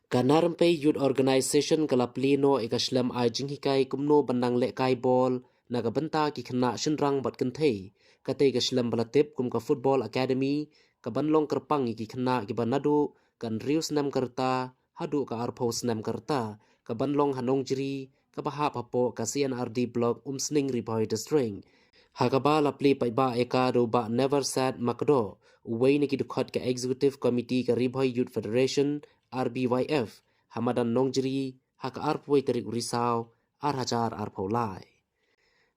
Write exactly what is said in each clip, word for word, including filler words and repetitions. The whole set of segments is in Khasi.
Ka Narempei Youth Organization ka la plie noh ïa ka shlem ai jinghikai kumno ban nang lehkai bol na ka bynta ki khynnah shynrang bad kynthei. Katei ka shlem ba la tip kum ka Football Academy, ka ban long kyrpang ïa ki khynnah kiba naduh ka hynriew snem ka rta haduh ka arphew snem ka rta, ka ban long ha Nongjri, kaba hap hapoh ka C N R D Block, Umsning, Ri Bhoi District. Ha kaba la plie paidbah ïa ka da u Bah Neverset Makdoh, uwei na ki dkhot ka Executive Committee ka Ri Bhoi Youth Federation, R B Y F, ha madan Nongjri, ha ka arphew tarik u Risaw, ar hajar arphew lai.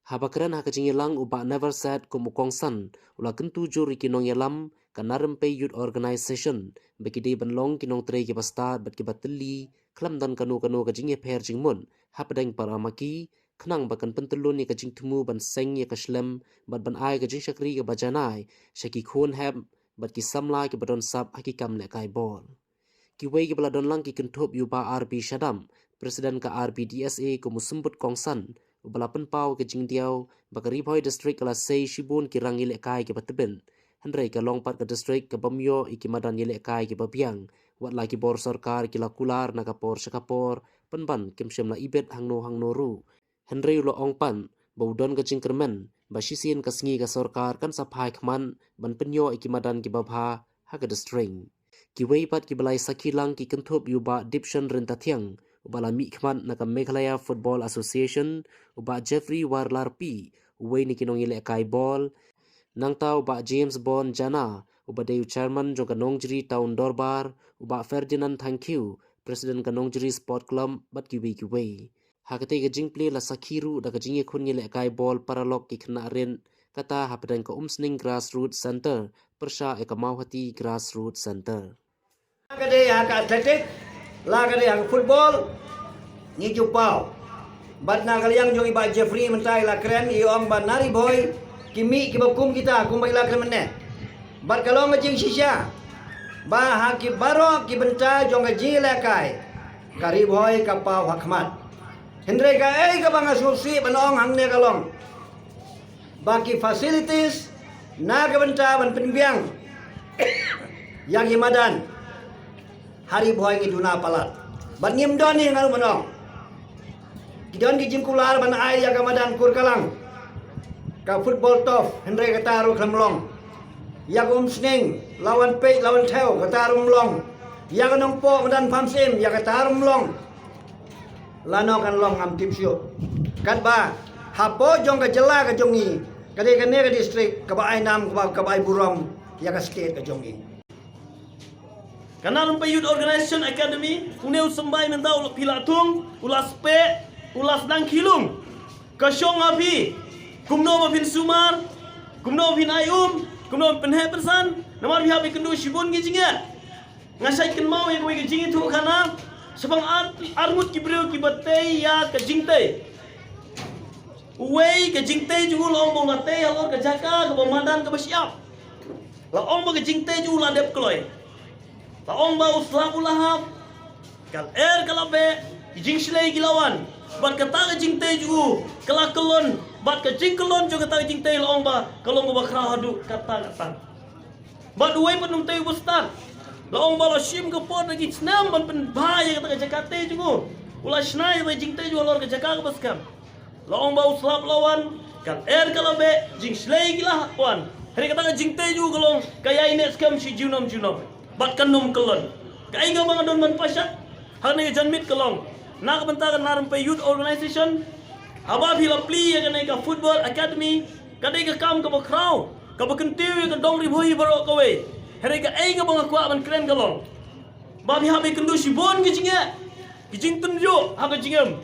Haba kren ha ka jingïalang, u Bah Neverset kum u kongsan u la kyntu jur ïa ki nongïalam ka Narempei Youth Organization ba ki dei ban long ki nongtrei kiba stad bad kiba tylli, khlem don kano kano ka jingïapher jingmut hapdeng para ma ki, khnang ba kan pyntyllun ïa ka jingthmu ban seng ïa ka shlem bad ban ai ka jingshakri kaba janai sha ki khun hep bad ki samla kiba don sap ha ki kam lehkai bol. Kiwei kiba la don lang ki kynthup ïa u Bah R B Shadap, President ka R B D S A, kum u symbud kongsan uba la pynpaw ka jingdiaw ba ka Ri Bhoi District ka la sei shibun ki rang ïalehkai kiba tbit, hynrei ka long pat ka district kaba ym ïoh ïa ki madan ïalehkai kiba biang, wat la ki bor sorkar ki la kular na ka por sha ka por, pynban kim shym la ibit hangno hangno ruh. Hynrei u la ong pat ba u don ka jingkyrmen ba shisien ka sngi ka sorkar kan sa phai khmat ban pynïoh ïa ki madan kiba bha ha ka district. Kiwei pat kiba la ïasakhi lang ki kynthup ïa u Bah Dipson Ryntathiang, uba la mihkhmat na ka Meghalaya Football Association, u Bah Jeffrey Warlarpi, uwei na ki nongïalehkai bol, nangta u Bah James Bon Jana, uba dei u chairman jong ka Nongjri Town Dorbar, u Bah Ferdinand Thangkhiew, president ka Nongjri Sport Club, bad kiwei kiwei. Ha katei ka jingplie la sakhi ruh da ka jingïakhun ïalehkai bol paralok ki khynnah rit, kata hapdeng ka Umsning Grassroots Centre pyrshah ïa ka Mawhati Grassroots Centre. La ka dei ha ka athletic, la ka dei ha ka football, ngi ju paw. Bad na ka liang jong i Bah Jeffrey mynta i la kren, i ong ba na Ri Bhoi ki mih kiba kum kita, kumba i la kren mynne. Bad ka long ka jingshisha ba ha ki baroh ki bynta jong ka jingïalehkai, ka Ri Bhoi ka paw ha khmat. Hynrei kaei kaba nga sngewsih ban ong hangne ka long ba ki facilities na ka bynta ban pynbiang ïa ki madan ha Ri Bhoi ngi duna palat. Bad ngim don hi nga ruh ban ong. Ki don ki jingkular ban ai ïa ka madan Kurkalang, ka football turf, hynrei kata ruh khlem long. Ïa ka Umsning, Lawan Peit, Lawan Thew, kata ruh ym long. Ïa ka Nongpoh, madan Pamsim, ïa kata ruh ym long. Lano kan long ngam tip shuh. Katba hapoh jong ka jylla ka jong ngi, ka dei kane ka district kaba ai nam, kaba, kaba ai burom ïa ka state ka jong ngi. Ka Narempei Youth Organization Academy, une u symbai mynta u la phi la thung, u la speh, u la sdang khilung. Ka shong ha phi, kumno ba phin sumar, kumno ba phin ai um, kumno ba phin pynheh pynsan, namar phi hap ban kynduh shibun ki jingeh. Nga shait kynmaw ïa kawei ka jingïathuhkhana, shaphang ar, arngut ki briew kiba tei ïa ka jingtei. Uwei ka jingtei jong u la ong ba u la tei halor ka jaka kaba madan kaba shyiap. La ong ba ka jingtei jong u la dep kloi. La ong ba u slap u la hap. Ka lyer ka la beh, ki jingshlei ki la wan. Bad kata ka jingtei jong u ka la kyllon. Bad ka jingkyllon jong kata ka jingtei la ong ba ka long kaba khraw haduh katta katta. Bad uwei pat u nongtei uba stad, la ong ba la shim ka por da ki snem ban pynbha ïa kata ka jaka tei jong u. U la shna ïa kata ka jingtei jong u halor ka jaka kaba skhem. La ong ba u slap la wan, ka lyer ka la beh, jingshlei ki la wan. Hynrei kata ka jingtei jong u ka long ka ïaineh skhem shi junom junom. Bad kan ym kyllon. Kaei kaba nga don ban pashat ha kane ka janmiet ka long, na ka bynta ka Narempei Youth Organization, haba phi la plie ïa kane ka football academy, ka dei ka kam kaba khraw, kaba kyntiew ïa ka dong Ri Bhoi baroh kawei. Hynrei kaei kaba nga kwah ban kren ka long ba phi hap ban kynduh shibun ki jingeh, ki jingtynjuh ha ka jingim.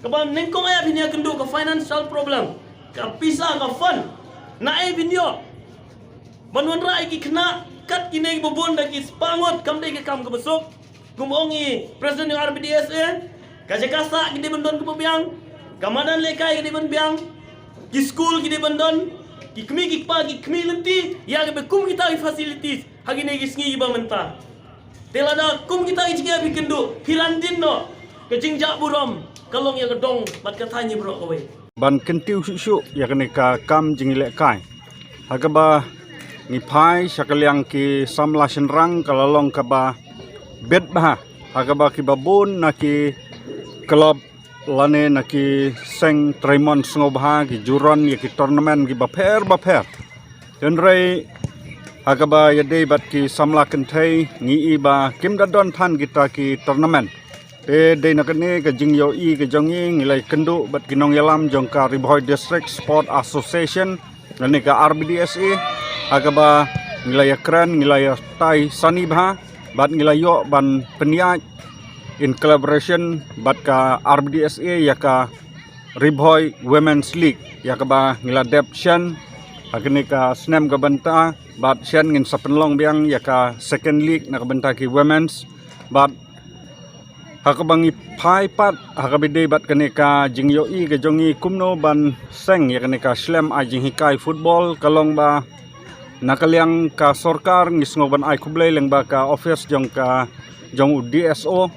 Kaba nyngkong ïa phin ïa kynduh ka financial problem, ka pisa, ka fund. Naei phin ïoh ban wanrah ïa ki khynnah kat kine kiba bun da ki spah ngut, kam dei ka kam kaba suk. Kum ong i President jong R B D S A, ka jaka sah ki dei ban don kaba biang, ka madan lehkai ki dei ban biang, ki skul ki dei ban don, ki kmie ki kpa, ki kmie lynti ïa kiba kum kita ki facilities ha kine ki sngi kiba mynta. Te lada kum kita ki jingeh phi kynduh, phi ran dien noh, ka jingjah burom ka long ïa ka dong bad ka thaiñ baroh kawei. Ban kyntiew shuh shuh ïa kane ka kam jingïalehkai, ha kaba ngi phai sha ka liang ki samla shynrang, ka la long kaba bit bha. ha kaba kiba bun na ki club lane na ki seng treimon sngewbha ki ju run ïa ki tournament kiba pher ba pher. Hynrei ha kaba ïadei bad ki samla kynthei ngi i ba kim da don than kita ki tournament. Te dei na kane ka jingïohi ka jong ngi, ngi la ïakynduh bad ki nongïalam jong ka Ri Bhoi District Sport Association lane ka R B D S A, ha kaba ngi la ïakren, ngi la ïatai sani bha bad ngi la ïoh ban pynïaid in collaboration bad ka R B D S A ïa ka Ri Bhoi Women's League, ïa kaba ngi la dep shen ha kane ka snem ka bynta, bad shen ngin sa pynlong biang ïa ka second league na ka bynta ki women's. Bad ha kaba ngi phai pat ha kaba dei bad kane ka jingïohi ka jong ngi kumno ban seng ïa kane ka shlem ai jinghikai football, ka long ba na ka liang ka sorkar ngi sngew ban ai khublei lyngba ka office jong ka, jong u D S O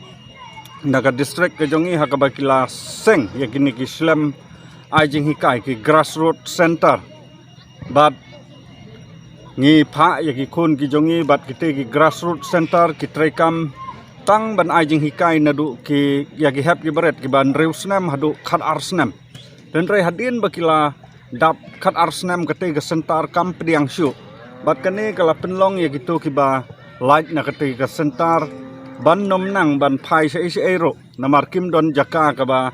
na ka district ka jong ngi, ha kaba ki la seng ïa kine ki shlem ai jinghikai, ki grassroots center. Bad ngi phah ïa ki khun ki jong ngi bad kite ki grassroots center ki treikam tang ban ai jinghikai naduh ki, ïa ki hep ki barit kiba hynriew snem haduh khatar snem. Hynrei hadien ba ki la dap khatar snem kate ka center kam pdiang shuh. Bad kane ka la pynlong ïa kito kiba lait na kate ka center ban ym nang ban phai shaei shaei ruh, namar kim don jaka kaba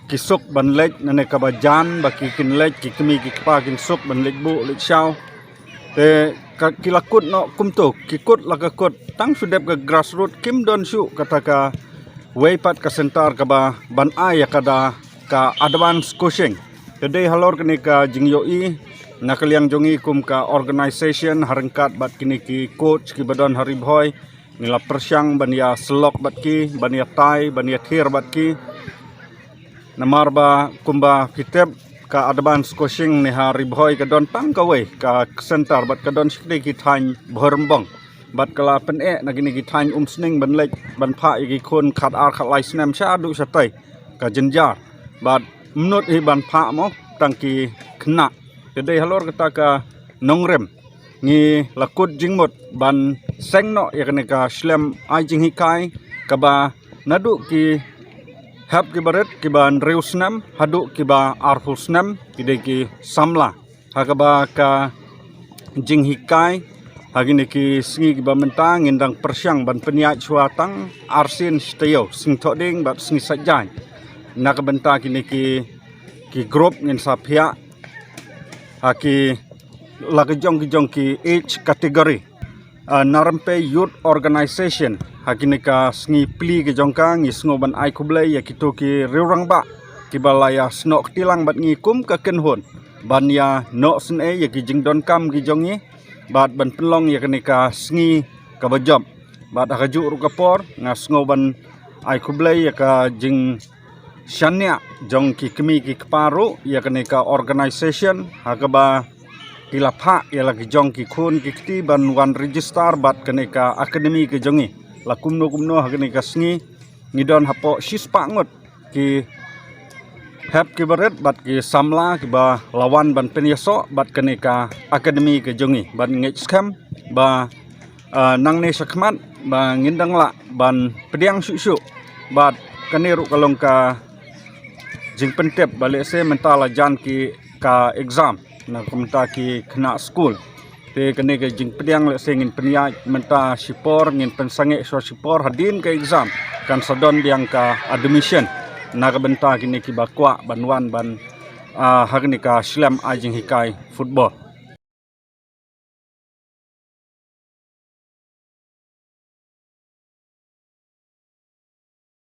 ki suk ban leit, lane kaba jan ba ki kin leit, ki kmie ki kpa kin suk ban leit buh leit shaw. Te ka, ki la kut noh kumto, ki kut la ka kut, tang shu dep ka grassroots, kim don shuh kata kawei pat ka center kaba ban ai ïa ka da ka advance coaching. Te dei halor kane ka jingïohi na ka liang jong ngi kum ka organization ha ryngkat bad kine ki coach kiba don ha Ri Bhoi, ngi la pyrshang ban ïa syllok bad ki, ban ïatai, ban ïathier bad ki. Namar ba kumba phi tip, ka advance coaching ne ha Ri Bhoi ka don tang kawei ka center bad ka don shi kdei ki thaiñ Bhoirymbong. Bad ka la pyneh na kine ki thaiñ Umsning ban leit ban phah ïa ki khun khatar khatlai snem shaduh shatei ka jynjar. Bad ymnud hi ban phah mo tang ki khynnah. Te dei halor kata ka nongrim ngi la kut jingmut ban seng noh ïa kane ka shlem ai jinghikai kaba naduh ki hep ki barit kiba hynriew snem haduh kiba arphew snem ki dei ki samla. Ha kaba ka jinghikai ha kine ki sngi kiba mynta ngin dang pyrshang ban pynïaid shuwa tang arsien shi taïew, sngi Thohdieng bad sngi Saitjaiñ, na ka bynta kine ki, ki group ngin sa phiah ha ki la ka jong ki jong ki age category. Ah, na Rympei Youth Organization ha kine ka sngi pli ka jong ka ngi sngew ban ai khublei ïa kito ki riewrangbah kiba la ïa snoh kti lang bad ngi kum ka kynhun ban ïa noh sngewsih ïa ki jingdonkam ki jong ngi bad ban pynlong ïa kane ka sngi kaba jop. Bad ha kajuh ruh ka por nga sngew ban ai khublei ïa ka jing shaniah jong ki kmie ki kpa ruh ïa kane ka organization ha kaba ki la phah ïa la ki jong ki khun ki kti ban wan register bad kane ka academy ka jong ngi. La kumno kumno ha kane ka sngi ngi don hapoh shispah ngut ki hep ki barit bad ki samla kiba la wan ban pynïasoh bad kane ka academy ka jong ngi. Bad ngeit skhem ba ah, nangne shakhmat ba ngin dang lah ban pdiang shuh shuh. Bad kane ruh ka long ka jingpyntip ba lehse mynta la jan ki ka exam na ka mynta ki khynnah skul. Te kane ka jingpdiang lehse ngin pynïaid mynta shipor, ngin pynsangeh shuwa shipor hadien ka exam kan sa don biang ka admission na ka bynta kine kiba kwah ban wan ban, ah, ha kane ka shlem ai jinghikai football.